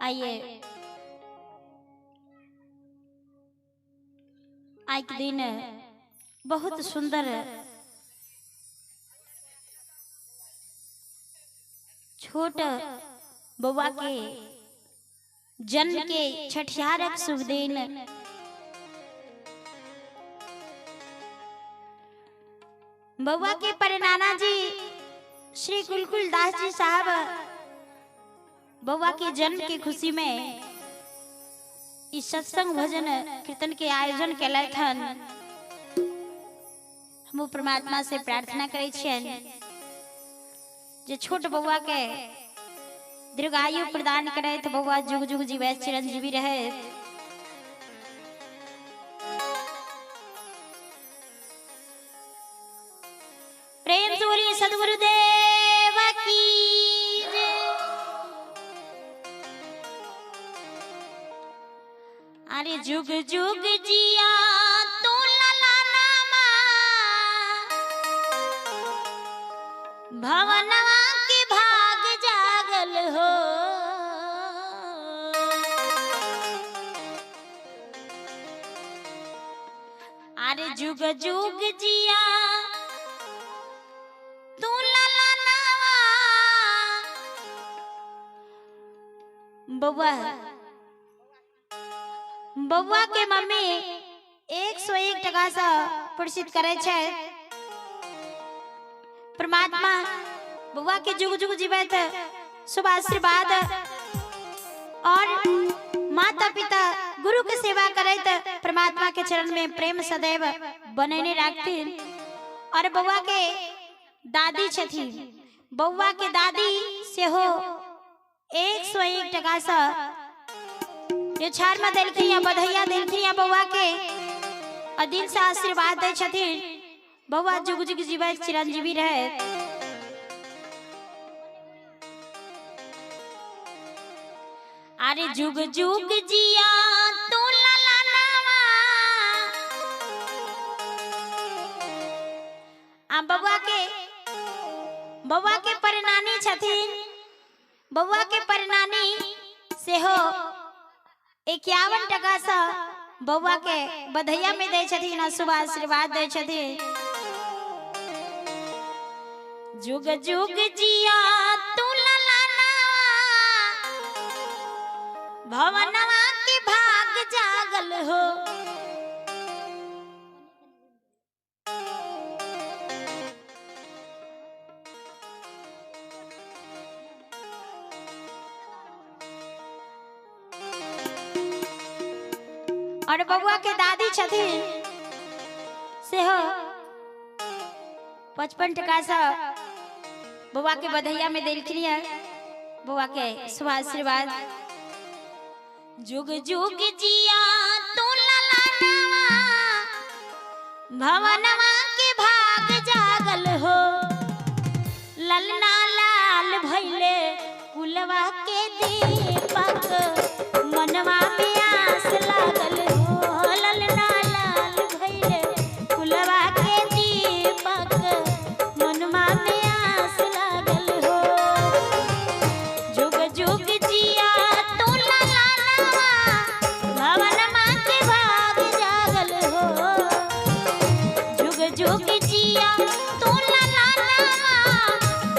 आइए आइ के दिन बहुत सुंदर छोट बौआ के जन्म के छठिहारक शुभ दिन। बौआ के परनाना जी श्री कुलकुल दास जी साहब बौआ के जन्म के खुशी में इस सत्संग भजन कीर्तन के आयोजन केलथि हन। हम परमात्मा से प्रार्थना करै छियनि जे छोट बौआ के दीर्घायु प्रदान करैत, बौआ जुग जुग जीवैत चिरंजीवी रहैत। प्रेम से बोलिए सदगुरुदेव की जय। अरे जुग जुग जिया तू लला नामा भवनवा के भाग जागल हो। अरे जुग जुग जिया तू लला नावा। बउआ बउआ के मम्मी 101 टका से पुरस्कृत करे छै। परमात्मा बउआ के जुग जुग जीवत शुभ आशीर्वाद और माता पिता गुरु के सेवा करैत परमात्मा के चरण में प्रेम सदैव बनैने राखथिन। और बउआ के दादी छथिन, बउआ के दादी सेहो 101 टका से न्योछार में देलखिन या बधैया देलखिन या बउआ के और दिल से आशीर्वाद दै छथिन। बउआ जुग जुग जीवत चिरंजीवी रहत। अरे जुग जुग जिया तू लला नावा। आ बउआ के परनानी छथिन, बउआ के परनानी सेहो 51 टका से बउआ के बधैया में दै छथिन आ शुभ आशीर्वाद दै छथिन। जुग जुग जिया तू लला नावा भवनवा के भाग जागल हो। और बउआ के दादी छथिन सेहो 55 टका से बउआ के बधैया में देलखिन है। बउआ के शुभ आशीर्वाद। जुग जुग जिया तू लला नावा भवनवा के भाग जागल हो। ललना लाल भैले कुलवा के दीपक मनवा में आस लागल हो। ललना लाल भैले कुलवा के दीपक मनवा में आस लागल हो। जुग जुग जिया तू लला नावा भवनमा के भाग जागल हो। जुग जुग जिया तू लला नावा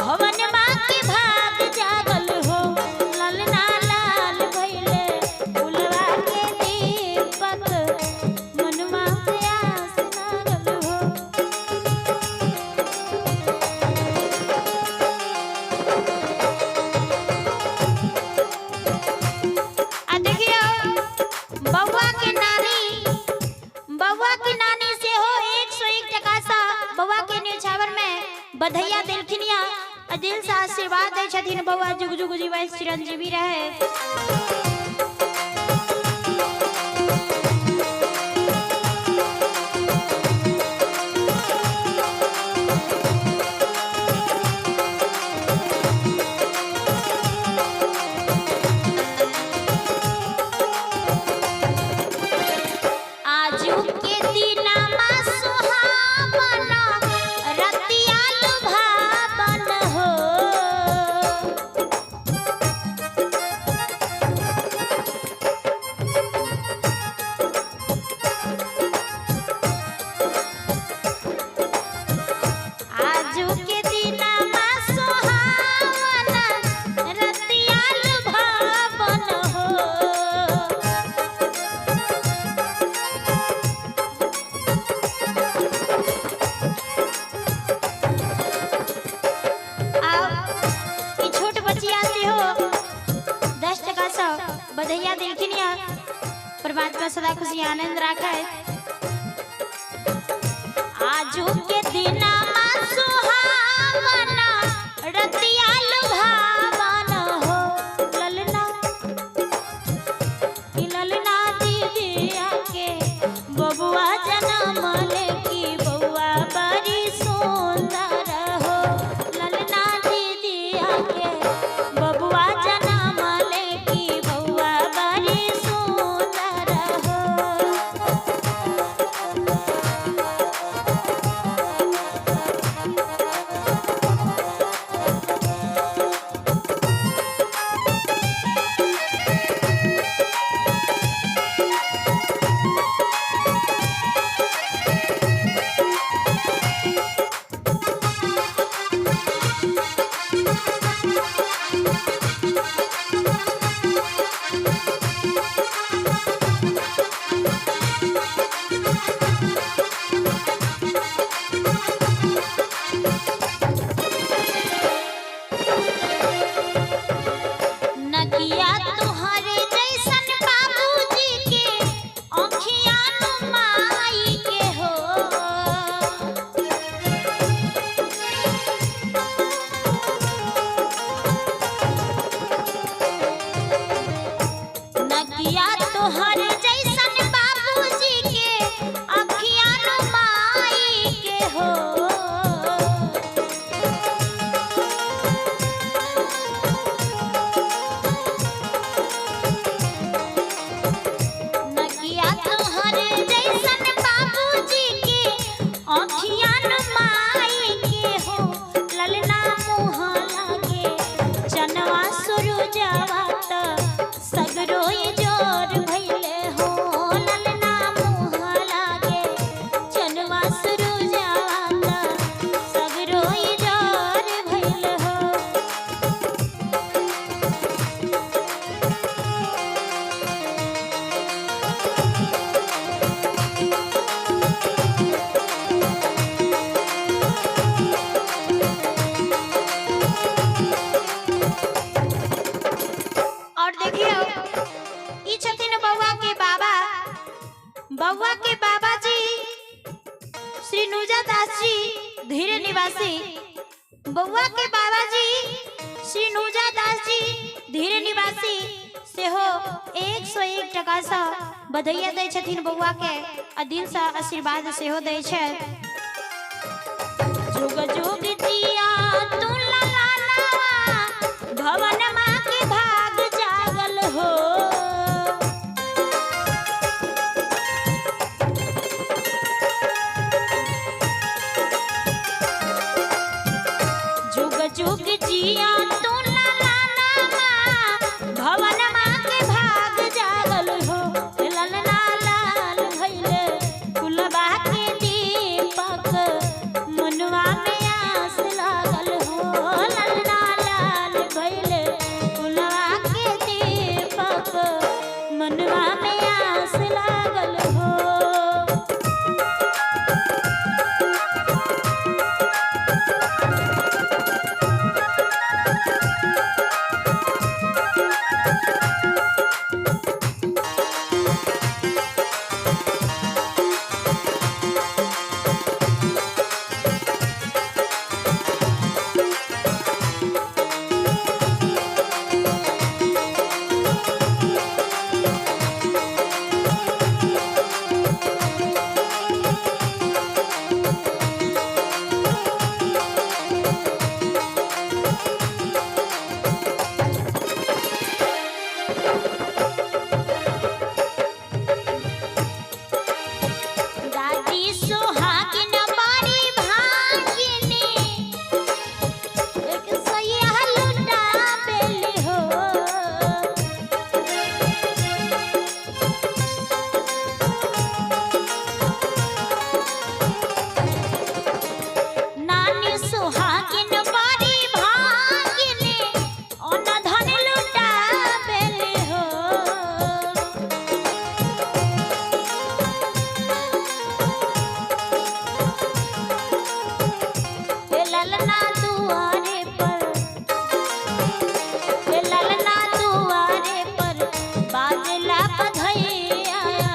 भवनमा के भाग जागल हो। ललना लाल भैले फुलवा के दीपक मनवा में आस लागल हो। आ देखियो बउआ के नानी, बउआ के नानी सेहो 101 टका से बउआ के न्योछावर में बधैया देलखिन या आ दिल से आशीर्वाद दै छथिन। बउआ जुग जुग जीवै चिरंजीवी रहे। आजू के दिनमा सुहावन रतिया लुभावन हो। परमात्मा सदा खुशी आनंद राखे। आजू के दिना सुहावना रतिया लुभावना हो ललना, कि ललना दीदिया के बबुआ जनम ले की बउआ बड़ी सुंदर हो। ललना दीदिया के बबुआ जनम ले की बउआ बड़ी सुंदर हो। नकिया तुहरे जैसन बाबूजी के आँखिया नुमाई के हो। नकिया तुहरे जैसन बाबूजी के आँखिया नुमाई के हो। नकिया तुहरे जैसन बाबूजी के आँखिया नुमाई के हो। ललना मुँह लागे चनवा सुरुजवा त सगरोई जोर भइले हो। ललना मुँह लागे चनवा सुरुजवा त सगरोई जोर भइले हो। और देखियो ई छथिन बउआ के बाबा, बउआ के बाबा जी श्री नूजा दास जी धीरे निवासी। बउआ के बाबा जी श्री नूजा दास जी धीरे निवासी सेहो 101 टका सँ बधैया दै छथिन बउआ के आ दिल सँ आशीर्वाद सेहो दै छै। जुग जुग जिया तू ललनवा भवन माँ के भाग जागल हो। जुग जुग जिया तू ललनवा भवन माँ के भाग जागल हो। ललना लाल भइले कुलबा के दीपक मनवा में आस लागल।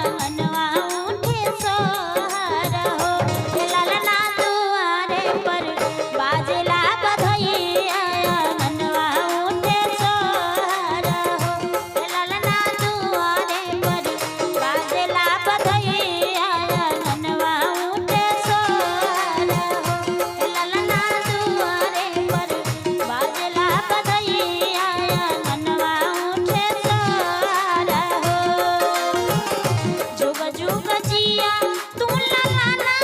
आंगनवा उठे सोहर हो। हे ललना दुआरे पर बाजला बधैया आंगनवा उठे सोहर हो। हे ललना दुआरे पर बाजला बधैया आंगनवा उठे सोहर हो। हे ललना दुआरे पर बाजला बधैया आंगनवा उठे सोहर हो। जुग जुग जिया तू ललना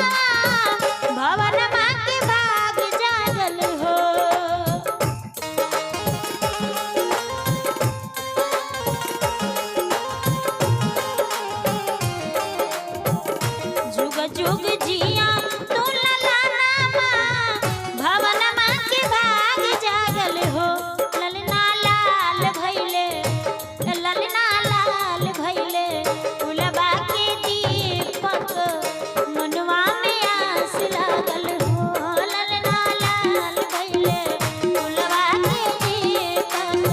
भवन माँ के भाग जागल हो। जुग जुग जिया तू ललना माँ भवन माँ के भाग जागल हो। ललना लाल भैले ललना लाल भैले फुलबा के दीपक मनवा में आस लागल हो। ललना लाल भैले फुलबा के दीपक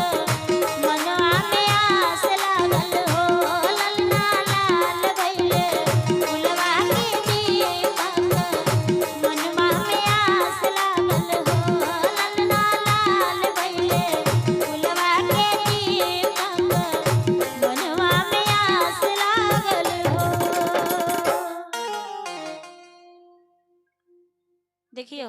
मनवा में आस लागल हो। ललना लाल भैले फुलबा के दीपक मनवा में आस लागल हो। ललना लाल भैले फुलबा के दीपक मनवा में आस लागल हो। देखियो।